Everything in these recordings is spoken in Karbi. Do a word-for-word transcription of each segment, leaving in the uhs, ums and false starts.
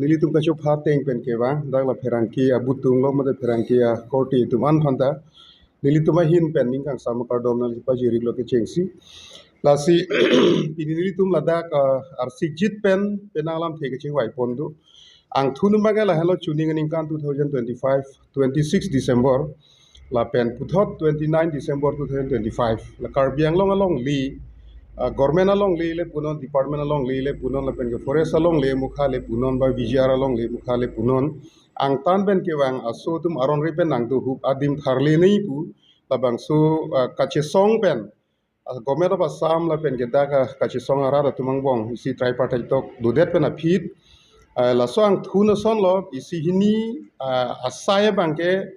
Nelitum kachopha ateng pen kevang, dak la pherangke abutung lo mate pherangke akorte atum an aphanta nelitum ahin pen ning kangsam akardom nangpajir-iklo kechengsi. Lasi pini nelitum ladak, ah, arsikjit pen penang alamthe kachingvai pon do. Angthunum abangke lahenlo, chuning aningkan two thousand twenty-five, twenty-six December, lapen puthot twenty-nine December two thousand twenty-five. La Karbi Anglong alongle, ah, government alongle le punon, department alongle le punon, lapen ke forest alongle mukha le punon, ba V G R alongle mukha le punon, angtan pen kevang aso atum aron ri pen nangdohup adim tharle nangji pu, labangso, ah, kachesong pen, ah, Government of Assam lapen ke dak, ah, kachesong arat atum angbong isi tripartite talk dodet pen aphi, ah, laso angthun asonlo, isi hini, ah, asai abangke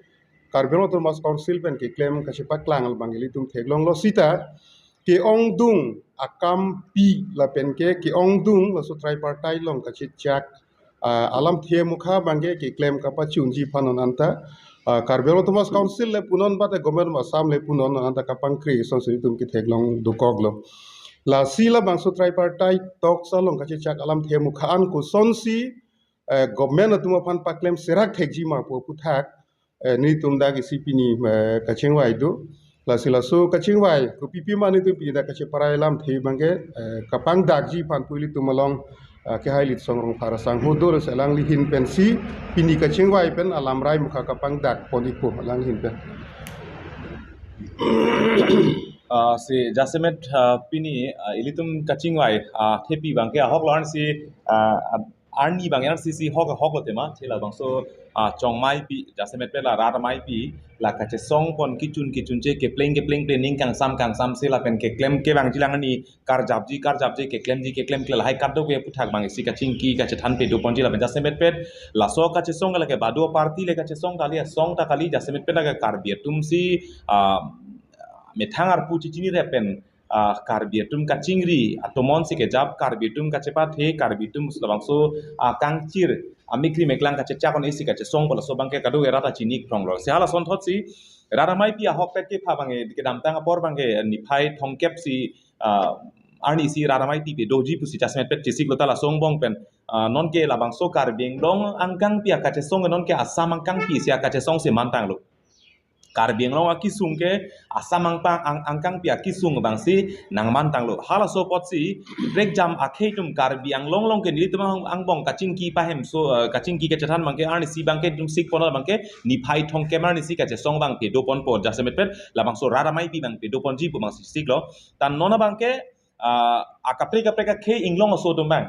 Karbi Anglong Autonomous Council pen keklem kachepaklang abang ilitum theklonglo sita, ke-ongdung akampi lapen ke ke-ongdung laso tripartite along kachechak, ah, alamthe mukha abangke keklem kapachunji aphan non anta, ah, Karbi Anglong Autonomous Council le punon, bate Government of Assam le punon, non anta kapangkri asonsi itum ketheklong dokoklo. Lasi labangso tripartite talks along kachechak alamthe mukha an kosonsi, eh, government atum aphan paklem serak thekji ma pu aphuthak, eh, nelitum dak isi pini, eh, kachingvai do. Lasi laso kachingvai kopipi ma nelitum pini dak kacheparai alamthe abangke, eh, kapangdakji aphan pu ilitum along, eh, kehai Litsong Rongphar asangho do, lasi alangli ahin pensi pini kachingvai pen alamrai mukha kapangdak pon-ikpo, alangli ahin pen. Ah, si jasemet, ah, pini, ah, ilitum kachingvai, ah, thepi abangke ahok lo, arnisi, ah, arni abang R C C ahok, ahok lo tema, thela bangso, ah, chongmaipi, jasemet pen la rat amaipi, la kachesong pon kechun kechunche, kepleng kepleng ple, ning kangsam kangsam si lapen keklem kevangji lang, arni karjapji karjapji, keklemji keklemkle, lahai kadokave aphuthak abang isi kachingki kachethan pado ponji lapen jasemet pen, laso kachesong ke lake badu party le kachesong kali, asong ta kali, jasemet pen lake Karbi atum si, ah, methang arpu chechinire pen, ah, Karbi atum kachingri atomon si kejap, Karbi atum kachepathe, Karbi atum labangso, ah, kangchir, ah, mikri meklang kachechak on isi kachesong pu laso abangke kadokave rat ta chini kronglo. Si halason thot si rat amaipi ahokpet kepha abangke kedamtang apor abangke niphai thomkep si, ah, arnisi rat amaipi padoji pusi jasemet pen chesiklo, ta laso angbong pen, ah, nonke labangso Karbi Anglong angkangpi akachesong nonke Assam angkangpi si akachesong si mantanglo. Karbi Anglong akesung ke Assam angpang ang, angkangpi akesung abangsi nangmantanglo. Halaso apotsi prekjam akhei atum Karbi Anglong along ke nelitum ang, angbong kachingki pahemso, eh, kachingki kachethan abangke arnisi abangke itum sik pon abangke niphai thomkep arnisi kachesong abang pado ponpo, jasemet pen labangso rat amaipi abang pado ponji pu abangsi siklo. Ta non abangke, ah, akaprek kaprek akhei inglong aso atum abang,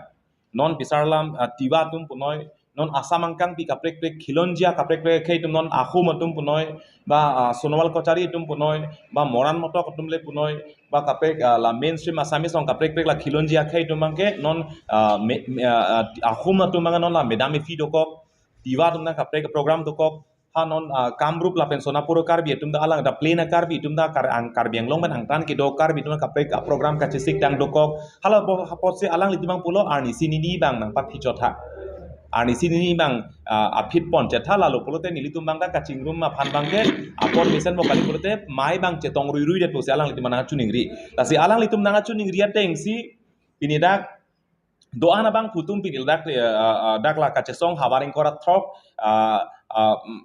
non Bisar Lam, ah, Tiwa atum punoi, non Assam angkangpi kaprek kaprek, Khilonjia kaprek kaprek akhei atum, non Ahom atum punoi, ba, ah, Sonowal Kachari atum punoi, ba Moran Motok atum le punoi, ba kaprek, ah, la mainstream Assamese along kaprek kaprek la Khilonjia akhei atum abangke non, ah, me, me, ah, ah, Ahom atum abang non la Madam Efi dokok, Tiwa atum abang kaprek program dokok, ha non, ah, Kamrup lapen Sonapur Karbi atum ta, alang ta plain a-Karbi atum ta, Kar, ang Karbi Anglong pen angtan kedo Karbi atum ta kaprek a-program kachesik tang dokok. Hala po, apotsi alanglitum abang pulo, arnisi nini abang nangpaphi chot tha. Arnisi nini abang, ah, aphi pon chetha, lalo pulote nelitum abang ta kachingrum aphan abangke apor mesen mo kali pulote mai abang chetong ruirui det pusi alanglitum nangchiningri. Lasi alanglitum nangchiningri atengsi pini dak do-an abangphu atum pini dak, eh, eh, eh, dak la kachesong havar ingkoi ra throk, eh, eh, mm,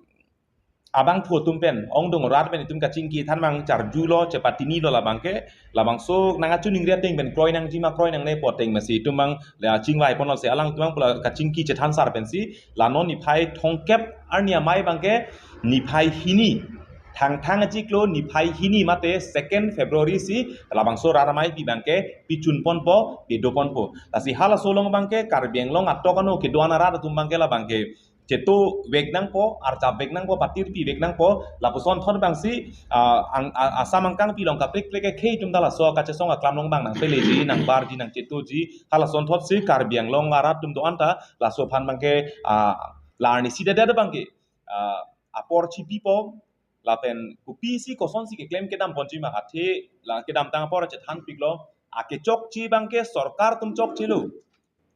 abangphu atum pen, ongdung rat pen itum kachingki than abang charjulo, chepatinilo labangke, labangso nangchiningri ateng pen kroi nangji ma kroi nangne pu ateng masi itum abang la chingvai ponlo, si alangtum abang pu la kachingki chethan sar pensi, la non niphai thomkep arni amei abangke niphai hini, thangthang achiklo niphai hini mate second February si labangso rat amaipi abangke pichun ponpo, pado ponpo. Lasi halaso along abangke Karbi Anglong atok ano kedo-an arat atum abangke labangke cheto vek nangpo, arjap vek nangpo, patirpi vek nangpo, lapuson thot abangsi, ah, ang, ah, Assam angkangpi along kaprek kaprek akhei atum ta laso kachesong aklam along abang nangpeleji, nangbarji, nangchetoji, halason thotsi Karbi Anglong arat atum do-an ta laso aphan abangke, ah, la arnisi dedet abangke, ah, apor chipipo, lapen kopisi kosonsi keklem kedam ponji ma, athe la kedamtang apor chethanpiklo, akechokche abangke sorkar atum chokchelo.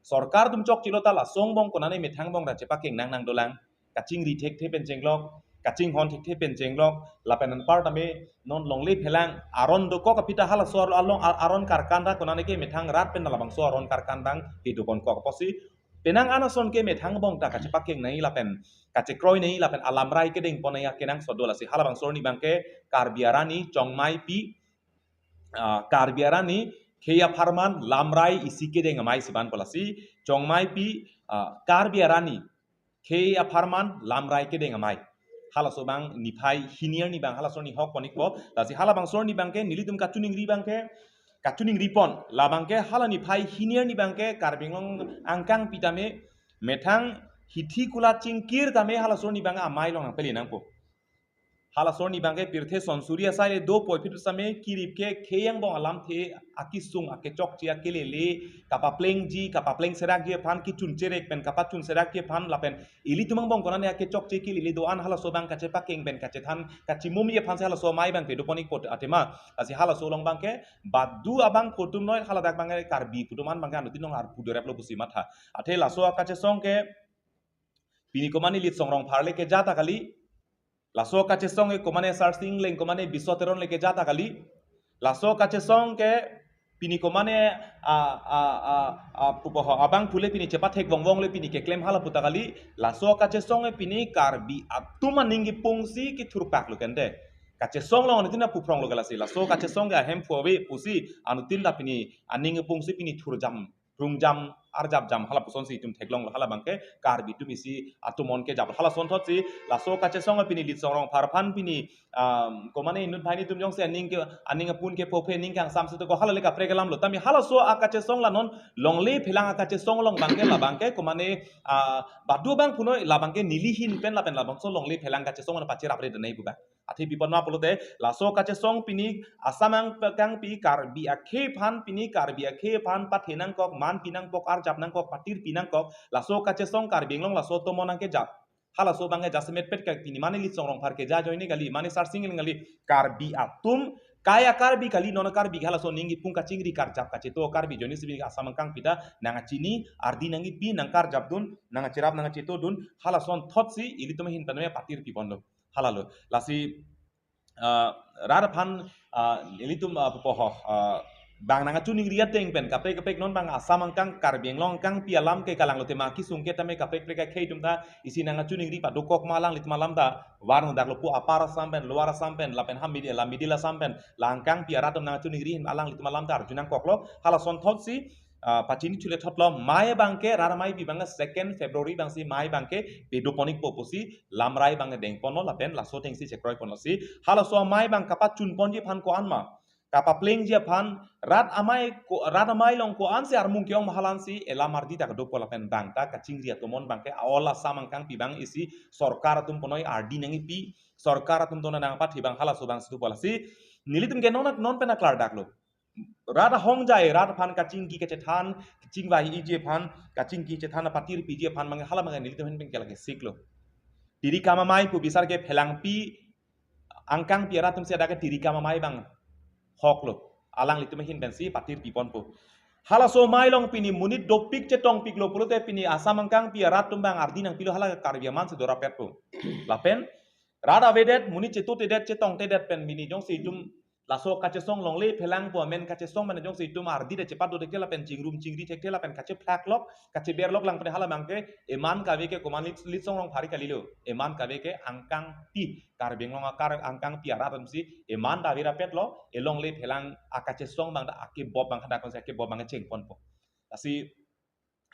Sorkar atum chokchelo ta laso angbong konane methang angbong ra chepakeng nang nangdolang. Kachingri thekthe pen chenglok, kachinghon thekthe pen chenglok, lapen anparta me non longle phelang aron dokok aphi ta halaso ar, along ar, aron karkan ta konane ke methang rat pen labangso aron karkan abang pado ponkok apotsi Penang an ason ke methang angbong ta kachepakeng nangji lapen kachekroi nangji lapen alamrai kedeng pon nangji akenangsot do. Lasi halabangso arni abangke Karbi arni Chongmaipi, ah, Karbi arni khei apharman lamrai isi kedeng amei si vanpo. Lasi Chongmaipi, ah, Karbi arni khei apharman lamrai kedeng amei. Halaso abang niphai hini arni abang halaso arni hok pon-ikpo. Lasi halabangso arni abangke nelitum kachiningri abangke, kachiningri pon. La abangke hala niphai hini arni abangke Karbi Anglong angkangpi tame methang hithi kula chingkir tame halaso arni abang amei along nangpele nangpo. Halaso arni abangke pirthe sonsuri asai le dopo, aphi tu same kirip ke khei angbong alamthe akesung akechokche akelele, kapaplengji, kapapleng serakji aphan, kechun cherek pen kapachun serakji aphan lapen ilitum angbong konane akechokche kelele do-an halaso abang kachepakeng pen kachethan kachimumi aphan si halaso amei abang pado pon-ikpo athema. Lasi halaso along abangke badu abangphu atum noi, haladak abangke Karbi pu atum an abangke anuttin along arpu doreplo pusi matha. Athe laso akachesong ke pini komane Litsong Rongphar le keja ta kali. Laso akachesong ke komane Sarsing Engleng, komane Biso Teron le keja ta kali. Laso akachesong ke pini komane a a a a pupo ho abangphu le pini chepathek vongvong le pini keklem hala pu ta kali. Laso akachesong ke pini Karbi atum aning kepung si kethurpak lo kente. Kachesong along anuttin ta puphrong lo ke lasi. Laso akachesong ke ahemphu ave pusi anuttin ta pini aning kepung si pini thurjam, rungjam, arjapjam halapusonsi itum theklonglo. Hala abangke Karbi atum isi atomon kejap. Halasonthotsi laso akachesong pini Litsong Rongphar aphan pini, um, komane inut banghini atum jongsi aning ke, aning apun ke phophe aning kangsam si to ko hala le kaprek alam lo. Tame halaso akachesong la non longle phelang akachesong along abangke la abangke komane, ah, badu abangphu noi, la abangke neli ahin pen lapen labangso longle phelang kachesong an pacherap re denai pu abang. Athe pi pon ma pulote, laso kachesong pini Assam angkangpi Karbi akhei aphan, pini Karbi akhei aphan pathe nangkok, man pi nangkok, arjap nangkok, patir pi nangkok, laso kachesong Karbi Anglong laso atomon nangkejap. Halaso abangke jasemet pet ka pini mane Litsong Rongphar keja ajoine kali, mane Sarsing Engleng kali, Karbi atum, kaya Karbi kali, non Karbi halaso aning kepung kachingri karjap kacheto Karbi ajoine si pini Assam angkangpi ta nangkachini, ardi nangkepi, nangkarjapdun, nangkacherap, nangkachetodun, halasonthotsi ilitum ahin pen patir pi ponlo. Halalo. Lasi, ah, rat aphan, ah, ilitum, ah, pupo ho, ah, bang nangkachiningri ateng pen kaprek kaprek non abang Assam angkang, Karbi Anglong angkangpi alam ke kalang lote ma kesung ke tame kaprek kaprek akhei atum ta isi nangkachiningri padokok ma alanglitum alam ta, warno dak lo pu Upper Assam pen, Lower Assam pen, lapen ha middle, la middle Assam pen, la angkangpi arat atum nangkachiningri alanglitum alam ta arju nangkoklo. Halasonthotsi, ah, pachini chule thotlo, amei abangke, rat ameipi abangke second February abangsi amei abangke pado pon-ikpo pusi lamrai abangke deng ponlo lapen laso atengsi chekroi ponlo si. Halaso amei abang kapachun ponji aphan ko-an ma, kapaplengji aphan, rat amei ko, rat amei along ko-ansi armung ke-ong ma halansi elam ardi ta kedopo lapen bang ta kachingri atomon abangke a-ol Assam angkangpi abang isi sorkar atum punoi ardi nangkepi, sorkar atum tona nangpathe abang halaso abangsi dopo lasi. Nelitum ke non non pen aklardaklo. Rat ahongjai, rat aphan kachingki kachethan, kachingvai-iji aphan, kachingki chethan apatir piji aphan abangke hala abangke nelitum ahin pen ke lake siklo. Tiri kam amei pu bisar ke phelangpi angkangpi arat atumsi dak ke tiri kam amei abang hoklo. Alanglitum ahin pensi patir pi ponpo. Halaso amei along pini monit dopik chetongpiklo pulote pini Assam angkangpi arat atum abang ardi nangpilo hala Karbi aman si dorapetpo. Lapen rat avedet, monit chetotedet, chetongtedet pen pini jongsi itum laso kachesong longle phelang pu amen kachesong mane jongsi itum ardi ta chepadodek lapen chingrum chingri thekthe lapen kachephlaklok, kacheberlok lang pene hala abangke eman kave ke komat Lit-, Litsong Rongphar kalilo. Eman kave ke angkangpi, Karbi Anglong akar angkangpi arat atumsi eman ta virapetlo, elongle phelang akachesong abang ta akebop abang hadak konsi akebop abang cheng ponpo. Lasi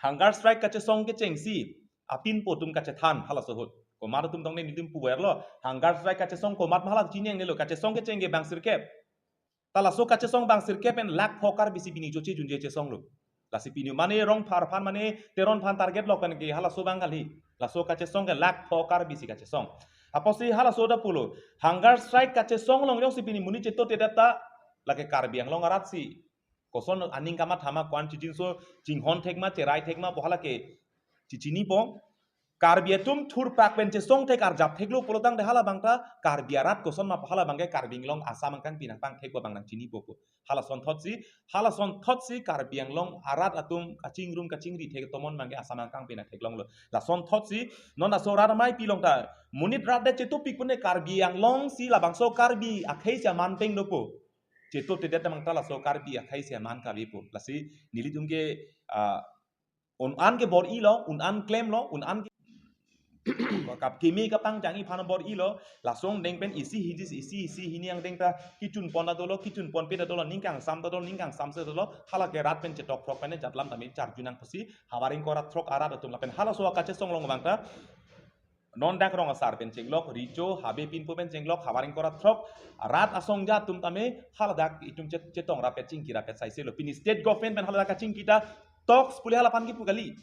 hunger strike kachesong kechengsi apinpo atum kachethan halaso ahut. Komat atum tongne nelitum puverlo. Hunger strike kachesong komat ma hala chini ang nelo, kachesong kecheng ke bang sirkep. Ta laso kachesong bang sirkep pen lakh pho Karbi si pini joche junje chesonglo. Lasi pini mane Rongphar aphan mane Teron aphan target lok pen ke halaso abang kali. Laso kachesong ke lakh pho Karbi si kachesong. Apotsi halaso ta pulo, hunger strike kachesong along jongsi pini monit chetotedet ta lake Karbi Anglong arat si koson aning kamatha ma, ko-an chijinso chinghon thek ma, cherai thek ma pu hala ke chichinipo. Karbi atum thurpak pen chesong thek arjap theklo pulotangte hala abang ta Karbi arat koson ma pu hala abangke Karbi Anglong Assam angkangpi nangpangthekpo abang nangchinipo pu. Halasonthotsi, halasonthotsi Karbi Anglong arat atum kachingrum kachingri thek atomon abangke Assam angkangpi nangtheklonglo. Lasonthotsi non laso rat ameipi along ta monit rat det chetopik pune Karbi Anglong si labangso Karbi akhei si aman peng dopo. Chetotedet abang ta laso Karbi akhei si aman kavepo. Lasi nelitum ke, ah, Un-an ke bor-ilo, un-an klemlo, un-an ke kap keme kapangchang aphan bor-ilo, laso angdeng pen isi hijis, isi, isi hini angdeng ta kechun pon ta dolo, kechun ponpe ta dolo, ning kangsam ta dolo, ning kangsam se dolo, hala ke rat pen chetok throk pen jatlam tame charju nang pusi, havar ingkoi ra throk arat atum lapen halaso akachesong along abang ta, non dak rong asar pen chenglok, Recho, Habe Pinpo pen chenglok, havar ingkoi ra throk, rat asong atum tame, haladak itum chet-, chetong rapet chingki rapet saiselo. Pini state government pen haladak kachingki ta, talks pule hala aphan kipu kali.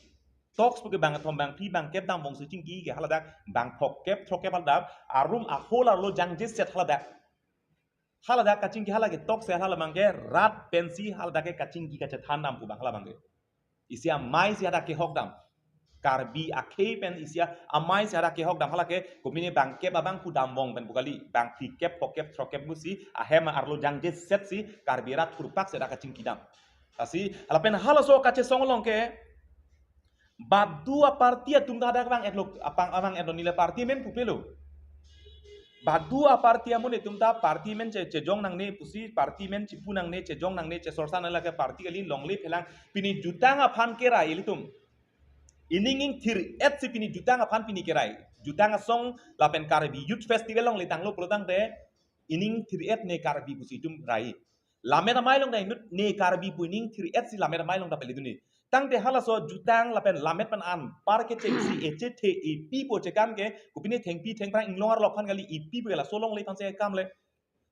Talks puke bang thom bang phli bang kep dam bong si chingki ke haladak bang phok kep throk kep haladak arum ahol arlo jangje set haladak. Haladak kachingki hala ke talks ya hala abang ke rat pensi haladak ke kachingki kachethan dam pu abang hala abang ke. Isi amei si hadak ke hok dam. Karbi akhei pen isi amei si hadak ke hok dam hala ke kopine bang kep abang pu dam bong pen pu kali. Bang phli kep phok kep throk kep musi ahem arlo jangje set si Karbi rat thurpak si hadak kachingki dam. Lasi, lapen halaso kachesong along ke, badu aparty atum ta hadak abang etlo, apang abang etlo neli party amen pupelo. Badu aparty amonit atum ta party amen che, chejong nangne pusi, party amen chepu nangne, chejong nangne, chesorsa nangne lake party kali longle phelang pini jutang aphan kerai ilitum. Ining ingthir-et si pini jutang aphan pini kerai. Jutang asong lapen Karbi Youth Festival along letanglo pulo tangte ining ingthir-et ne Karbi pusi itum rai. Lammet amei along ta inut ne Karbi pu ining ingthir-et si lammet amei along ta pele duni. Tangte halaso jutang lapen lammet pen anpar kechengsi echethe epi po chekam ke kopine thengpi thengphrang inglong arlo aphan kali epi po ke laso longle aphan si kam le.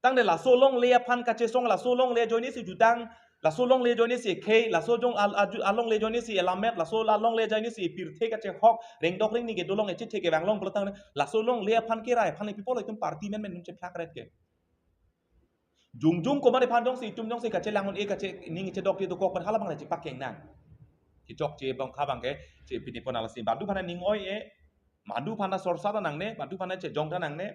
Tangte laso longle aphan kachesong laso longle ajoine si jutang, laso longle ajoine si khei, laso jong al-, aju-, alongle ajoine si elammet, laso la longle ajoine si epirthe kachehok, rengdok rengni kedolong echethe kevang long pulo tangte, laso longle aphan kerai aphan le pi apotlo itum party amen amen nung chephlak ret ke. Jongjong komat aphan jongsi itum jongsi kachelang un-e kache ning chedok di dokok pen hala abang le chepakeng nang. Kechokche bang kha abang ke, che pini pon alasi badu aphan ning oi-e, badu aphan sorsa ta nangne, badu aphan chejong ta nangne.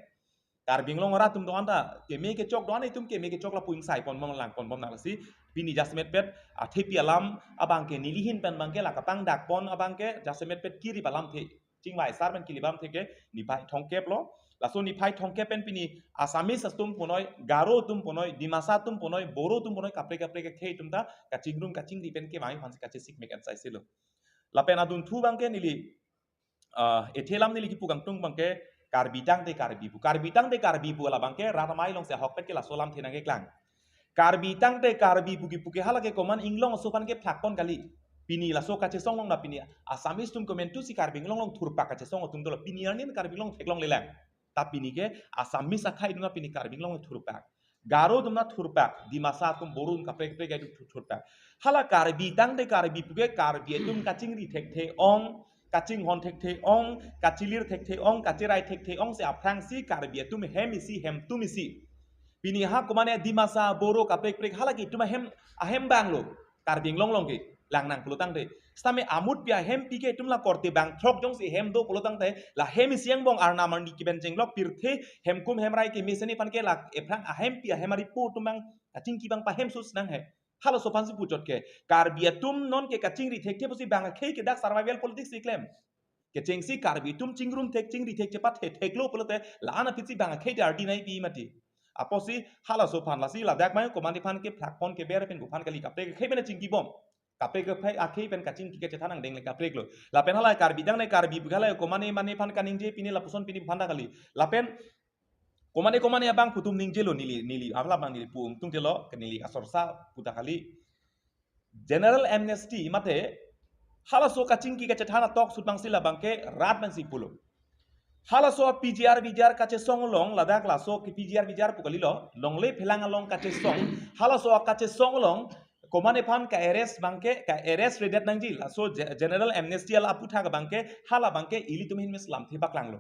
Karbi Anglong arat atum do-an ta, keme kechok do-an itum keme kechok lapu ingsai pon bom lang pon bom nang lasi, pini jasemet pet, athepi alam, abang ke neli ahin pen abang ke, la kapangdak pon abang ke, jasemet pet kiri alamthe. Chingvai sar pen kili alamthe ke, niphai thomkep lo. Laso niphai thomkep pen pini Assamese atum punoi, Garo atum punoi, Dimasa atum punoi, Boro atum punoi, kaprek kaprek akhei atum ta, kachingrum kachingri pen kevang aphan si kachesik mek an saiselo. Lapen adunthu abang ke neli, ah, ethe alam neli kipu kangtung abang ke, Karbi tangte Karbi pu. Karbi tangte Karbi pu la abang ke, rat amei along si ahokpet ke laso alamthe nangkeklang. Karbi tangte Karbi pu kipu ke hala ke komat inglong aso aphan kephlak pon kali. Pini laso kachesong along na pini Assamese atum komantu si Karbi Anglong along thurpak kachesong atum dolo. Pini arni Karbi Anglong theklongle lang. Ta pini ke Assamese akhei atum na pini Karbi Anglong along thurpak. Garo atum na thurpak, Dimasa atum Boro atum kaprek kaprek atum thur-, thurpak. Hala Karbi tangte Karbi pu ke Karbi atum kachingri thekthe ong, kachinghon thekthe ong, kachilir thekthe ong, kacherai thekthe ong si aphrang si Karbi atum hem isi hem tum isi. Pini ha komat ne Dimasa Boro kaprek kaprek hala ke itum ahem, ahem abang lo. Karbi Anglong along ke lang nang pulo tangte. Sitame amutpi ahempi ke itum la korte bang throk jongsi hem do pulo tangte la hem isi angbong arnam arni kiben chenglok pirthe hemkum hemrai kemesen aphan ke la ephrang ahempi ahem aripo atum abang kachingki abang pahem sus nang he. Halaso aphan si puchot ke. Karbi atum non ke kachingri thekthe pusi bang akhei ke dak survival politics si klem. Kechengsi Karbi atum chingrum thek chingri thek chepathe theklo pulote la-an aphi si bang akhei ardi nangpi mati. Apotsi halaso aphan lasi ladak mai komat aphan kephlak pon keber pen pu aphan kali kaprek akhei pen chingki bom. Kaprek akhei, akhei pen kachingki kachethan angdeng le kaprek lo. Lapen hala Karbi tangte Karbi pu hala komat mane aphan kaningje pini lapuson pini aphan ta kali. Lapen komat komat abang pu atum ningjelo neli, neli, apla abang neli pu ungtung jelo, ke neli kasorsa pu ta kali. General amnesty mate, halaso kachingki kachethan atalksut abang si la abang ke rat pen si pulo. Halaso P G R V G R kachesong along ladak laso ke P G R V G R pu kalilo, longle phelang along kachesong, halaso kachesong along, komat aphan ka-arrest abang ke, ka-arrest redet nangji, laso ge-, general amnesty ala aputhak abang ke, hala abang ke ilitum ahin mes lamthe paklanglo.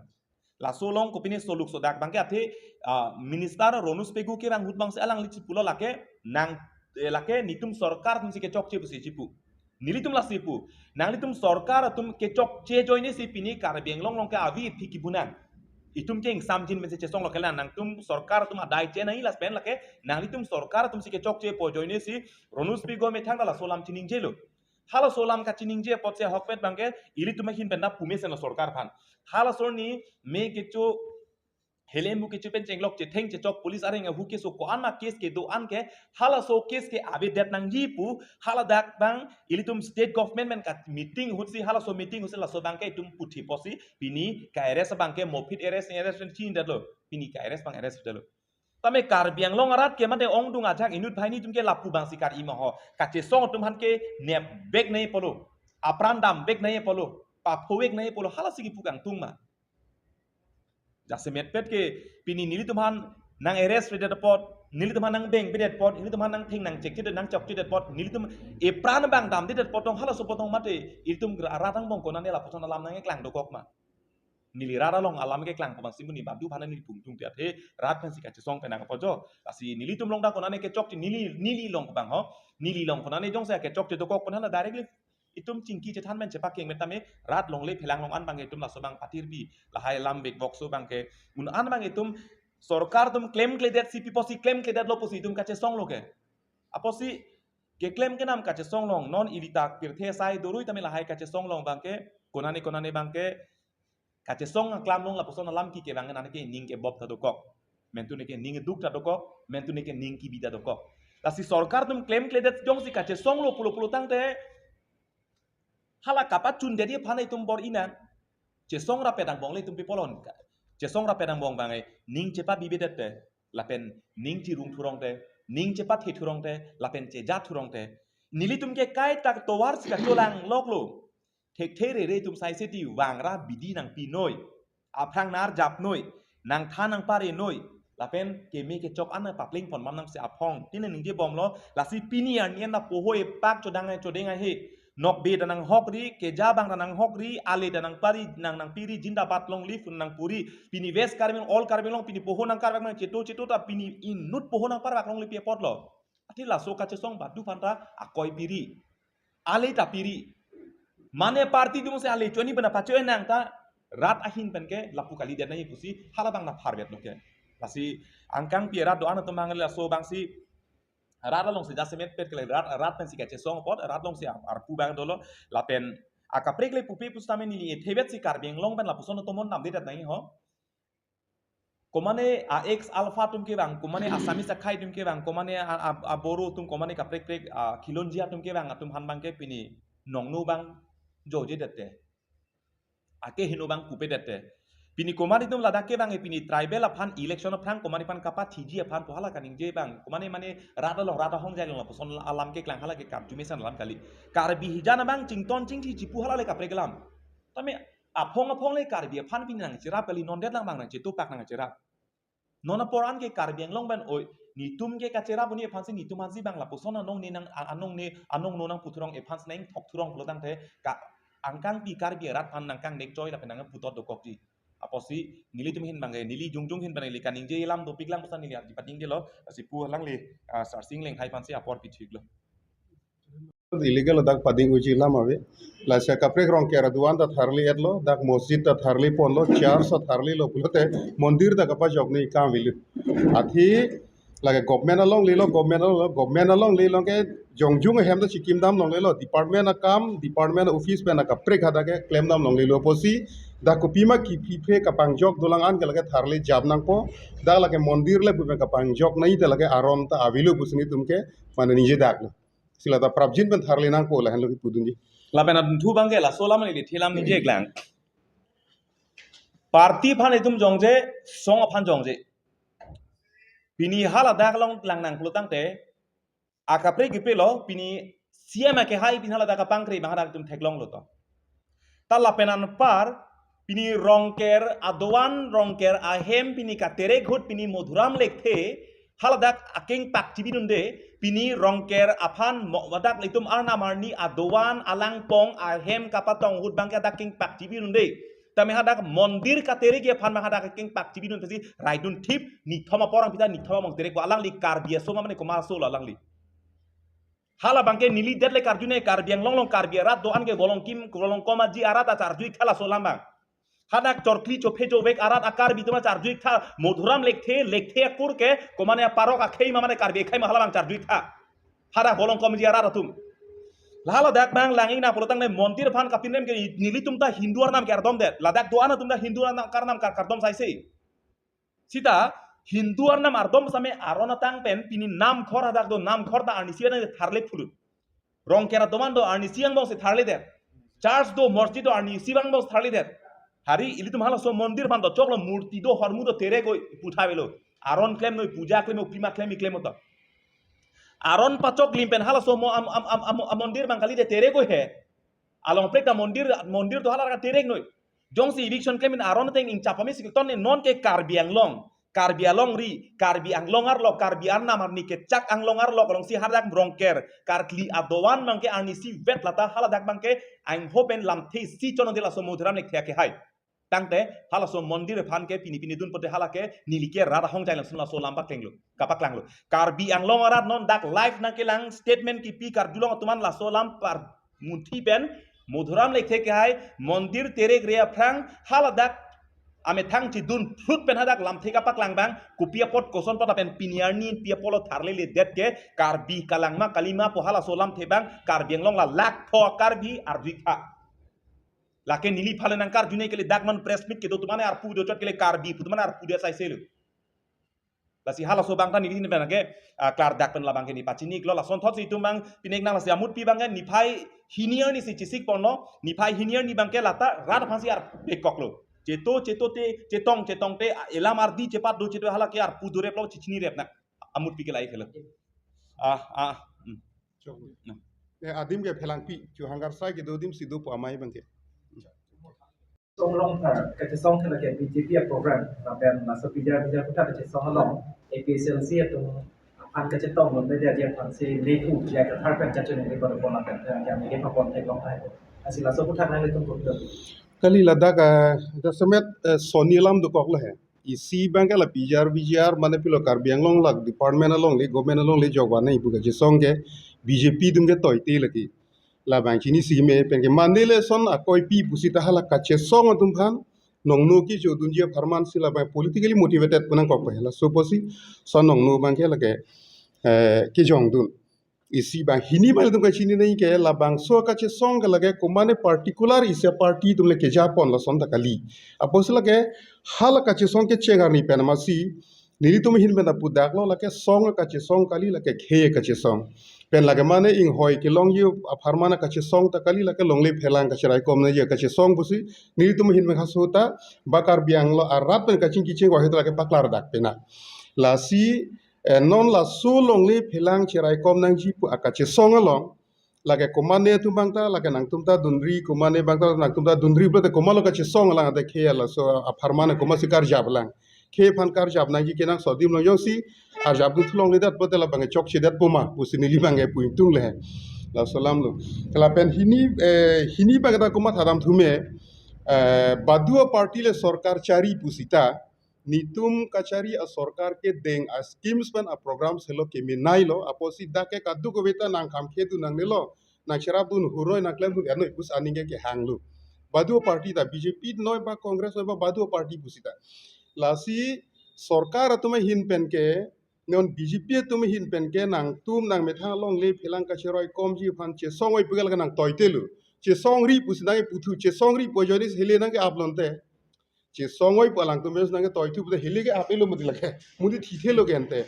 Laso along kopine soluk sodak abang ke athe, ah, Minister Ronus Pegu kevang ahut abang si alangli chipulo lake nang, eh, lake netum sorkar atum si kechokche pusi chipu. Nelitum lasi pu. Nanglitum sorkar atum kechokche ajoine si pini Karbi Anglong along ke avi aphi kibu nang. Itum ke ingsamjin pensi chesonglo kelang nangtum sorkar atum adai chenei las pen lake nanglitum sorkar atum si kechokche pu ajoine si Ronus Pegu amethang ta laso alam chiningjelo. Halaso alam kachiningje apotsi ahokpet abang ke ilitum ahin pen ta pu mesen lo sorkar aphan. Halaso arni me kecho Hele mu kecho pen chenglok chetheng chechok police areng ahu keso ko-an ma case kedo-an ke, halaso case ke avedet nangji pu, haladak abang ilitum state government pen ka meeting ahutsi, halaso meeting ahutsi laso abang ke itum puthi pusi, pini ka-arrest abang ke mopit arrest, arrest pen chinidetlo, pini ka-arrest abang arrest detlo. Tame Karbi Anglong arat ke mate ongdung ajak inut banghini atum ke lapu abangsi kar-i ma ho. Kachesong atum aphan ke nepvek nangji pulo. Apran damvek nangji pulo. Paphovek nangji pulo. Halasi kipu kangtung ma. Jasemet pet ke pini nelitum aphan nang-arrest redet apot, nelitum aphan nangbeng redet apot, nelitum aphan nangtheng nangchekche nangchokche det apot, nelitum epran abang damde det apot tong halaso apot tong mate, ilitum rat angbong konane lapuson alam nangkeklang dokok ma. Neli rat along alam keklang pu abangsi monit badu aphan neli pungtung tiat he, rat pensi kachesong penang apo jo. Lasi nelitum along dak konane kechokche, neli, neli along abang ho. Neli along konane jongsi kechokche dokok konane directly itum chingki chethan pen chepakeng met tame rat longle phelang along an abang itum laso abang patirpi. Lahai alam bek bokso abang ke un an abang itum sorkar atum klemkledetsi pi pusi klemkledetlo pusi itum kachesonglo ke. Apotsi keklem kenam kachesong along non ili ta pirthe asai dorui tame lahai kachesong along abang ke konane konane abang ke kachesong aklam along lapuson alam kike abang nane ke ning kebop ta dokok. Mentu neke ning duk ta dokok, mentu neke ning kibi ta dokok. Lasi sorkar atum klemkledet jongsi kachesonglo pulo pulo tangte hala kapachundet aphan itum bor-i nang. Chesong rapet angbong le itum pi pulo ka. Chesong rapet angbong abang e ning chepabibedet te, lapen ning chirung thurong te, ning chepathe thurong te, lapen cheja thurong te. Nelitum ke kaita tovarsi kacholang loklo. Thekthe rere atum saiseti vangra bidi nangpinoi. Aphrang nar japnoi. Nangthan nangparenoi. Lapen keme kechok an nangpapleng pon mam nangsi aphong. Tine ningjebomlo. Lasi pini arni an ta poho epak chodang ai chodeng ai he. Nokbe ta nanghokri, keja abang ta nanghokri, ale ta nangpari, nang nangpiri, jindabad long live nangpuri. Pini West Karbi Anglong, all Karbi Anglong, pini poho nangkarvak nangcheto cheto ta pini inut poho nangparvak longle pi apotlo. Athe laso kachesong badu aphan ta akoi piri. Ale ta piri. Mane party atumsi ale choni bena pacho nang ta rat ahin pen ke lapu kalidet nangji pusi hala abang ta pharvetlo ke. Lasi angkangpi rat do-an atum abang laso abangsi rat alongsi jasemet pet kele rat, rat pensi kachesong apot, rat alongsi ar, arpu abang dolo, lapen akaprek le pupe pusitame neli ethevetsi Karbi Anglong pen lapuson atum mon namdedet nangji ho. Komane a ex alpha atum kevang, komane Assamese akhai atum kevang, komane a, a, a Boro atum, komane kaprek prek a khilonjia atum kevang atum aphan abang ke pini nongno abang jojedet te. Akeheno abang pupedet te. Pini komane atum ladak kevang e pini tribal aphan election aphrang komane aphan kapathiji aphan pu hala kaningje abang. Komane mane rat along rat ahongjai along lapuson alam keklang hala ke karju mesen alam kali. Karbi hijan abang chington chingthi chipu hala le kaprek alam. Tame aphong aphong le Karbi aphan pini nangcherap kali, nondet lang abang nangchetopak nangcherap. Non apor an ke Karbi Anglong pen oi, netum ke kacherap un-e aphansi netum aphansi abang lapuson anong ne nang, anong ne, anong no nangpu thurong aphansi nangthok thurong pulo tangte ka angkangpi Karbi arat aphan nangkangnek choi lapen nangputot dokokji. Apotsi nelitum ahin abang ke, neli jongjong ahin abang neli kaningje alam dopik lang pusi neli arji patingjelo, lasi pu alangli, ah, Sarsing Lenghai aphansi apor pithiklo. Illegal dak pading uji alam ave. Lasi kaprek Rongker aduan ta tharli etlo, dak masjid ta tharli ponlo, church ta tharlilo pulote mondir ta kapajok ni kam avelo. Athe lake government alonglelo, government along, government alonglelo ke jongjong ahem ta chikim dam longlelo, department akam, department office pen kaprek hadak ke klem dam longlelo pusi, dak kopima kiphipre kapangjok dolang an ke lake tharli jap nangpo, dak lake mondir le pu pen kapangjok nangji te lake aron ta avelo pusi netum ke mane ningje daklo. Sila ta prapjin pen tharli nangpo lahenlo kipudunji. Lapen adunthu abang ke laso alam neli thelam ningje iklang. Party aphan itum jongje, song aphan jongje. Pini haladak along lang nang pulo tangte, akaprek kipelo, pini C M akehai pini haladak kapangkri abang hadak itum theklonglo to. Ta lapen anpar, pini Rongker aduan, Rongker ahem, pini katerek ahut, pini Madhuram Lekthe, haladak akeng pak chibidunde, pini Rongker aphan mo-, hadak itum arnam arni aduan, alangpong, ahem kapatong ahut abang ke hadak keng pak chibidunde. Tame hadak mondir katerek aphan abang hadak keng pak chibidun pusi raidun thip, nithom apor ang pita nithom among terek ko alangli Karbi aso ma mane komat aso lo alangli. Hala abang ke neli det le karju ne Karbi Anglong along Karbi arat do-an ke volongkim, volongkom aji arat ta charju-ik tha laso alam abang. Hadak chorkli chophe chovek arat a Karbi atum ta charju-ik tha, Madhuram Lekthe, Lekthe akur ke, komane aparok akhei ma mane Karbi akhei ma hala abang charju-ik tha. Hadak volongkom aji arat atum. Haladak abang lang-ik nang pulo tangte mondir aphan kapinrem ke nelitum ta Hindu arnam ke ardomdet. Ladak do-an atum ta Hindu arnam karnam kar kardom saise. Sita Hindu arnam ardom same aron atang pen pini Namkhor hadak do, Namkhor ta arnisi an tharle phulut. Rongker adovan do, arnisi angbong si tharledet. Church do, masjid do, arnisi angbong si tharledet. Hari ilitum halaso mondir aphan do choklo, murti do, hormu do, terek oi, putha avelo. Aron klemnoi, puja klemnoi, pima klem, iklem oto. Aron pachok lim pen halaso mo am, am, am, am, am mondir abang kalidet, terek oi he. Along prek ta mondir, mondir do, hala ka tereknoi. Jongsi eviction klem pen aron ateng ingchap pame si keton ne, non ke Karbi Anglong, Karbi alongri, Karbi Anglong arlo, Karbi arnam arni kechak Anglong arlo alongsi hadak Rongker, Karkli adovan abangke arnisi vet lata haladak abangke angho pen lamthe si chonong de laso Madhuram Lekthe akehai. Tangte halaso mondir aphan ke pini pini dun pote hala ke neli ke rat ahong chai langsung laso lam paklanglo, kapaklanglo. Karbi Anglong arat non dak live nangkelang, statement kipi karjulong atum an laso lam parmunthi pen Madhuram Lekthe akehai mondir terek re aphrang haladak amethang chidun phrut pen hadak lamthe kapaklang abang, kopi apot koson apot lapen pini arni pi apotlo tharleledet ke, Karbi kalang ma kali ma pu halaso lamthe abang Karbi Anglong la lakh pho Karbi arjutha. Lake neliphan le nangkarjunoi kele, dak non press meet kedo atum an arpu do chot kele, Karbi pu atum an arpu do asai selo. Lasi halaso abang ta neli hin pen ke, ah, klardak pen labang ke ne pachini-iklo, lasonthot si itum abang pinek nang. Lasi amutpi abang ke niphai hini arni si chesik ponlo, niphai hini arni abang ke lata rat aphan si arpekoklo. Cheto, cheto te, chetong, chetong te, ah, elam ardi chepat do, cheto hala ke arpu doreplo, chechinirep nang. Amutpi ke lahei helo. Ah, ah, hmm. Chok. Nah. Eh, adim ke phelangpi, chu hangar sai kedo adim si do pu amei abang ke. Song along ta, kachesong ke lake B J P a-program, lapen laso bijar bijar puthot kachesong along, A P H L C atum aphan kachetong lom, dia dia aphan si nepu, dia kathar pen kachenong di pada pon lapen, dia dia mege papon theklong thai. Lasi laso puthot nanglitum pun. Kali ladak, ah, jasemet, eh, soni alam dokoklo he. Isi abang ke la bijar bijar, mane pilo Karbi Anglong la department along le, government along le jok vanai pu kachesong ke B J P atum ke toite lake. Labang chini si me pen ke mane le son akoipi pusita hala kachesong atum aphan nongno kecho dunji apharman si labang politically motivated pu nangkok pa hela. So pusi son nongno abang ke lake, eh, kejong dun. Isi abang hini abang ilitum kachini nai ke labangso kachesong ke lake komane particular isi a-party atum le keja pon lason ta kali. Apotsi lake hala kachesong kecheng arni pen amatsi nelitum ahin pen ta pudaklo, lake song kachesong kali, lake khei kachesong. Pen lake mane inghoi kelongji apharman kachesong ta kali, lake longle phelang kachiraikom nangji kachesong pusi nelitum ahin pen halaso ta ba Karbi Anglong arat pen kachingki chingvai ahut lake paklardak pena. Lasi, eh, non laso longle phelang chiraikom nangji pu akachesong along lake komane atum abang ta, lake nangtum ta dunri, komane abang ta nangtum ta dunri pulote komatlo kachesong lang, ante khei laso apharman komatsi karjap lang. Khei aphan karjap nangji kenangsot adim along jongsi arjap dun thu longledet pulote labang chokchedet poma pusi neli abang ke pu ingtung le. Laso alam lo. Lapen hini, eh, hini abang ta komat thadam thume, eh, badu a-party le sorkar chari pusita, netum kachari asorkar kedeng a-schemes pen a-programs helo kemenailo, apotsi dak ke kadokave ta nangkhamkhe dun nangnelo, nangcherap dun hurnoi, nangklem dun ernoi pusi aning ke kehanglo. Badu a-party ta B J P noi ba Congress noi ba badu a-party pusita. Lasi sorkar atum ahin pen ke, non B J P atum ahin pen ke nangtum nangmethang longle phelang kachiroikomji aphan chesong oi pu ke lake nangtoitelo. Chesongri pusi nangkeputhu, chesongri pu ajoine si hele nangke-ap lonte. Chesong oi pu alangtum mes nangketoithu pute hele ke-ap-elo mati lake. Mati thithelo ke ante.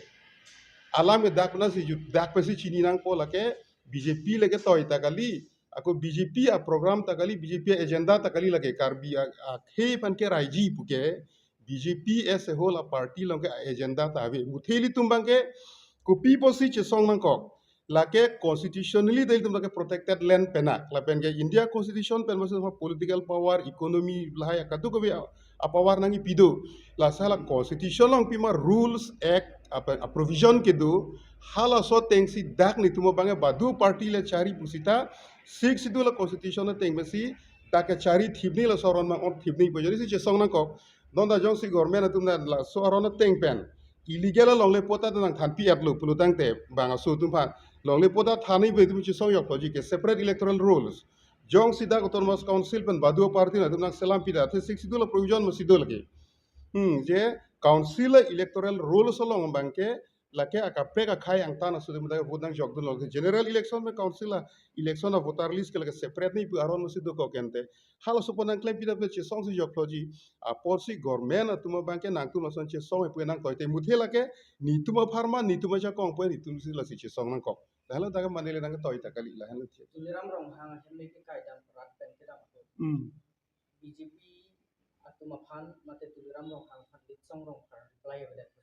Alam ke dak na si jut, dak pensi chini nangpo lake B J P lake toi ta kali. Ako B J P a-program ta kali, B J P a-agenda ta kali lake Karbi a, akhei aphan keraiji pu ke B J P as a whole a-party along ke a-agenda ta ave. Muthe ilitum abang ke kopi pusi chesong nangkok. Lake constitutionally ta ilitum lake protected land penak. Lapen ke India Constitution pen masuk sama political power, economy, lahai kadokave a, a-power nangkepi do. Lasi hala constitution along pima rules, act, apa, a-provision kedo. Halaso atengsi dak netum abang ke badu a-party le chari pusita, Sixth Schedule a-constitution ateng pensi dak kachari thipni, laso aron mang-ot thipni pu ajoine si chesong nangkok. Non ta jongsi government atum ta laso aron ateng pen illegal alongle patta ta nangthanpi-etlo pulo tangte bang aso atum aphan longle patta thanji pu itum chesong yok toji ke separate electoral rolls. Jongsi dak Autonomous Council pen badu a-party nangtum nangselam pida, the Sixth Schedule a-provision masi do lake. Hmm, je council a-electoral rolls along abang ke lake akaprek akhei angtan aso atum ta vote nangjokdunlo. General election pen council a-election a-voter list ke lake separate ni pu aron si dokok ente. Halaso apot nangklem pidam ke chesong si jokloji. Apotsi government atum abang ke nangtum lason chesong pu nangtoi te muthe lake netum apharman, netum ajakong pu netum si lasi chesong nangkok. Lahenlo ta ke mane le nangtoi ta kali, lahenlo che. Tuliram Ronghang ahem le ke kaidam prat pen kedam atum. Hmm. B J P atum aphan mate Tuliram Ronghang aphan Litsong Rongphar reply avedet.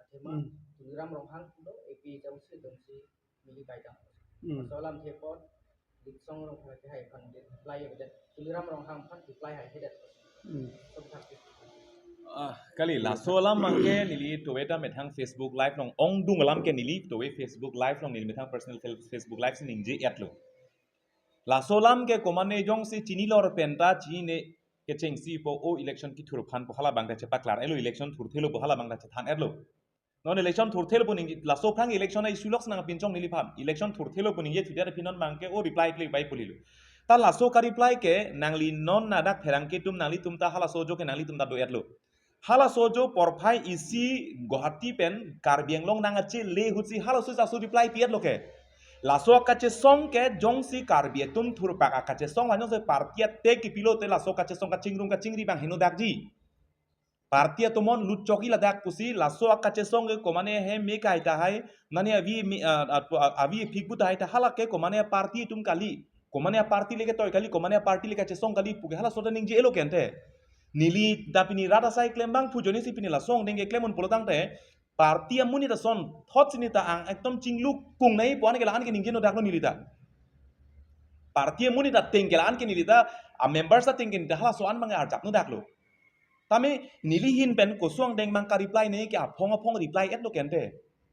Athema Hmm. Tuliram Ronghang pulo A P H L C atum si neli kaidam. Hmm. Laso alamthe apot Litsong Rongphar ke hai aphan reply avedet. Tuliram Ronghang aphan reply haihedet. Hmm. Sumthak. Ah, kali, laso alam abang ke neli tove ta methang Facebook Live along ongdung alam ke neli tove Facebook Live along neli methang personal fel-, Facebook Live si ningje-etlo. Laso alam ke komane jongsi chinilor pen ta chinine kechengsi pu o election kethur aphan pu hala abang ta chepaklar-etlo, election thurthelo pu hala abang ta chethan-etlo. Non election thurthelo pu ningje, laso aphrang election a-issue lok si nangpinchong neliphan. Election thurthelo pu ningje thudet aphi non abang ke o reply kle bai pulilo. Ta laso ka-reply ke nangli non ladak pherangke atum nanglitum ta halaso ajo ke nanglitum ta do-etlo. Halaso ajo porphai isi Guwahati pen Karbi Anglong nangkachele ahutsi halaso aso reply pi-etlo ke. Laso akachesong ke jongsi Karbi atum thurphak akachesong vanong se party atek kipilote laso akachesong kachingrum kachingri abang heno dakji. Party atum non lutchok-i ladak pusi laso akachesong ke komane hem me kai tahai, mane avi me, ah, ah, avi phik bu tahai ta hala ke komane party atum kali. Komane party le ketoi kali, komane party le kachesong kali pu ke halaso ta ningje-etlo ke ente. Neli ta pini rat asai klem abangphu ajoine si pini laso angdeng ke klem un pulo tangte, party amonit ason thot si neta ang ekdom chinglukung nai pu an ke la-an ke ningje-no daklo neli ta. Party amonit ateng ke la-an ke neli ta, a-members ateng ke neli ta halaso an abang arjap-no daklo. Tame neli ahin pen koson angdeng abang ka-reply ne ke aphong aphong reply-etlo ke ente.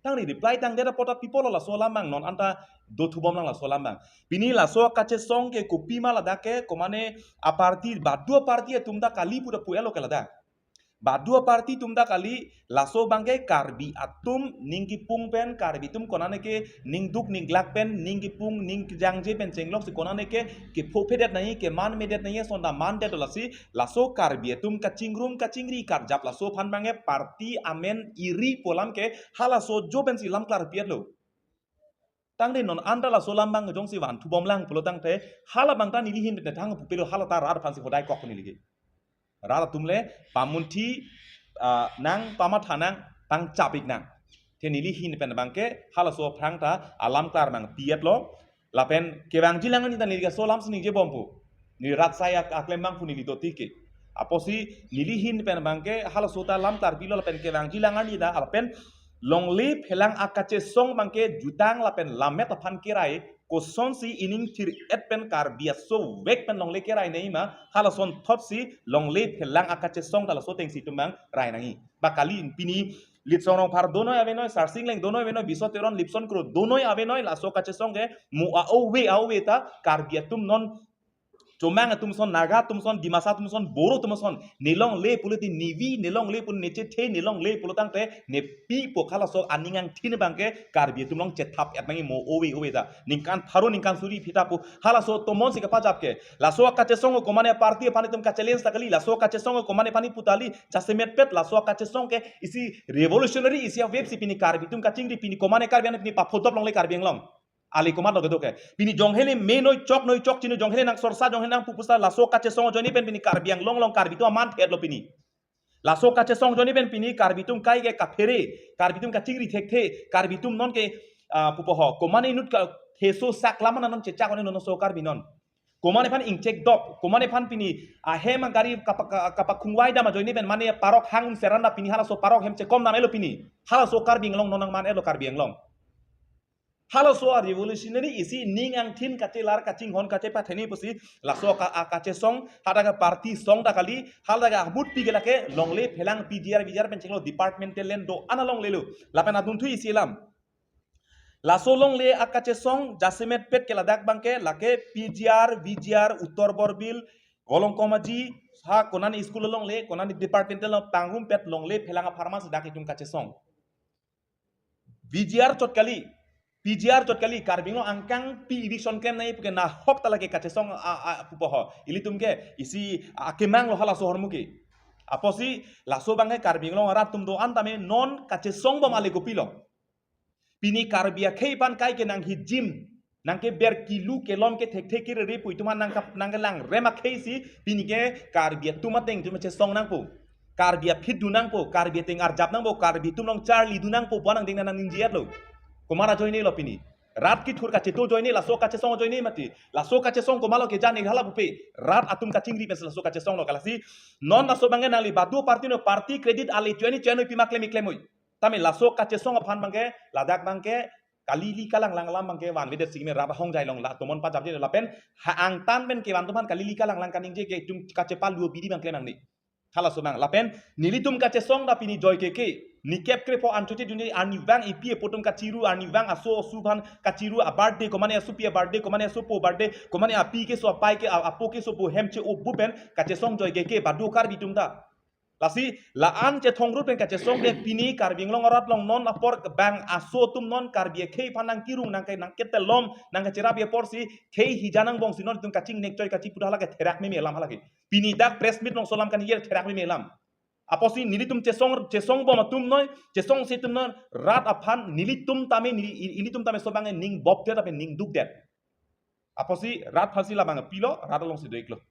Tangte reply tangdet apot ta pi pulo laso alam abang non anta dothubomlang laso alam abang. Pini laso akachesong ke kopima ladak ke komane a-party, badu a-party atum ta kali pu ta pu-etlo ke ladak. Badu a-party atum ta kali, laso abang ke Karbi atum ning kipung pen, Karbi atum konane ke ning duk ning glak pen, ning kipung, ning kejangje pen chenglok si konane ke, kepho phedet nai, keman medet nai, ason ta mandet lasi, laso Karbi atum kachingrum kachingri karjap laso aphan abang ke party amen iri pu alam ke halaso ajo pensi lam klar pi-etlo. Tangte non anta laso alam abang jongsi vanthubomlang pulo tangte hala abang ta neli ahin pen thang pupelo hala ta rat aphansi hodai kok neli ke. Rat atum le pamunthi, ah, nang pamatha nang pangchap-ik nang. Te neli ahin pen abang ke halaso aphrang ta alam klar nangpi-etlo. Lapen kevangji alang arni ta neli ke laso alam si ningjebompo. Neli rat asai ak-, aklem abangphu neli do tike. Apotsi neli ahin pen abang ke halaso ta lam klarpilo lapen kevangji alang arni ta lapen longle phelang akachesong abang ke jutang lapen lammet aphan kerai kosonsi ining thir-et pen Karbi asovek pen longle kerai nai ma halason thotsi longle phelang akachesong ta laso atengsi atum abang rai nangji. Ba kali pini Litsong Rongphar donoi avenoi, Sarsing Engleng donoi avenoi, Biso Teron, Lipson Kro donoi avenoi, laso kachesong ke mo a-ove a-ove ta Karbi atum non, Chomang atum ason, Naga atum ason, Dimasa atum ason, Boro atum ason, ne longle pulote nevi, ne longle pulo nechethe, ne longle pulo tangte nepi pu halaso aning angthin abang ke Karbi atum along chethap-et nangji mo ove ove ta. Ningkan pharo ningkan suri phita pu halaso tomon si kapajap ke. Laso akachesong komane party aphan itum ka-challenge ta kali, laso akachesong komane aphan ipu ta kali, jasemet pet laso akachesong ke isi revolutionary isi a-wave si pini Karbi atum kachingri pini komane Karbi an pini paphodop longle Karbi Anglong. Ali komat lo kedo ke. Pini jonghele me noi chok noi chok chini jonghele nang sorsa jonghele nang pupusa laso kachesong ajoine pen pini Karbi Anglong along Karbi atum aman thet lo pini. Laso kachesong ajoine pen pini Karbi atum kai ke kaphere, Karbi atum kachingri thekthe, Karbi atum non ke, ah, pupo ho. Komane inut ka theso sak lam an non chechak one non so Karbi non. Komane aphan ingchek dop, komane aphan pini ahem agari kapa-, ka-, kapakhungvai dam ajoine pen mane parok hang seran da pini halaso parok hem chekom dam-et lo pini. Halaso Karbi Anglong non nangman-et lo Karbi Anglong. Halaso a-revolutionary isi ning angthin kachelar kachinghon kachepatheni pusi laso ka-, a-, kachesong hadak a-party song ta kali, hadak ahut pi ke lake longle phelang P G R V G R pen chenglo departmental land do-an along lelo. Lapen adunthu isi alam. Laso longle akachesong jasemet pet ke ladak abang ke lake P G R V G R Uttor Borbil, Golongkom Aji, ha konani school alongle, konani departmental along pangrum pet longle phelang apharman si dak itum kachesong. V G R chot kali, P G R chot kali, Karbi Anglong angkang pi eviction klem nai puke nahok ta lake kachesong a, a, pupo ho. Ilitum ke isi akemang lo halaso ahormu ke. Apotsi laso abang ke Karbi Anglong arat atum do-an tame non kachesong bom ale kopilo. Pini Karbi akhei aphan kaike nang hijim, nangkeber kilu kelom ke thekthe kerere pu itum aphan nangkap nangkelang rem akhei si pini ke Karbi atum ateng itum chesong nangpo. Karbi aphi dun nangpo, Karbi ateng arjap nangpo, Karbi atum along charli dun nangpo pu nangding nang ningje-etlo. Komat ajoine lo pini? Rat kethur kacheto ajoine, laso kachesong ajoine mati. Laso kachesong komatlo kejan-ik hala pupe. Rat atum kachingri pensi laso kachesong lo kalasi. Non laso abangke nangli badu party no, party credit ale choi ni choi no pi ma klem klem oi. Tame laso kachesong aphan abangke, ladak abangke, kalili kalanglang alam abangke vanvedet singme rat ahongjai along la tomon pajapje lapen ha angtan pen kevan atum aphan kalili kalanglang kaningje ke itum kachepalu bidi abang klem nangne. Halaso abang lapen nelitum kachesong ta pini joike ke, nikep krepho anchothe dunde arnivang epi epo atum kachiru, arnivang aso asu aphan kachiru, a-birthday, komane asopi a-birthday, komane asopo birthday, komane api keso apai ke a- apo keso pu hem che-o pu pen kachesong joike ke badu Karbi atum ta. Lasi la-an chethong rut pen kachesong ke pini Karbi Anglong arat along non apor bang aso atum non Karbi akhei aphan nangkerung nangke nangketelom nangkecherap apor si khei hija nangbong si non itum kachingnek choi kachipu hala ke therak meme alam hala ke. Pini dak press meet alongso alam kaningje therak meme alam. Apotsi nelitum chesong chesong bom atum noi, chesongse atum noi, rat aphan nelitum tame neli- ilitum tame laso abang ning bopdet ape ning dukdet. Apotsi rat aphansi labang pilo, rat alongsi do-iklo.